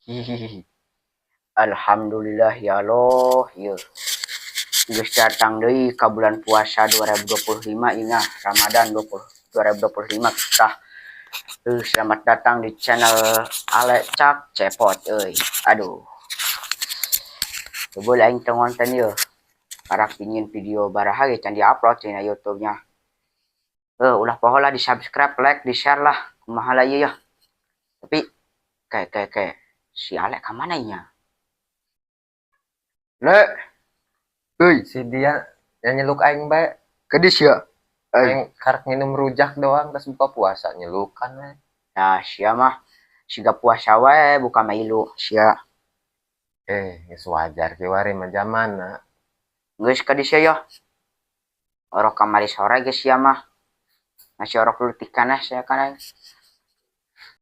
Hihihi. Alhamdulillah ya Allah, yeuh. Geus datang deui ka bulan puasa 2025 ingat Ramadan 20 2025 kita. Selamat datang di channel Ale Cak Cepot euy. Aduh. Coba aing teu ngonten yeuh. Karak pingin video baraha ge can di-upload cenah YouTube-nya. Ulah poho lah di subscribe, like, di share lah. Kumaha lah ieu ya. Tapi kayak kayak kayak si Ale ka mana nya? Le. Euy, Si dia yang nyeluk aing bae. Kedis ya. Euy. Aing karek minum rujak doang terus buka puasa nyelukan we. Nah, sia mah siga puasa wae buka mah ilu sia. Eh, geus wajar kiwari mah zamana. Geus kadis ya. Orok kamari sore geus sia mah. Masih orok leutik kana sia kana.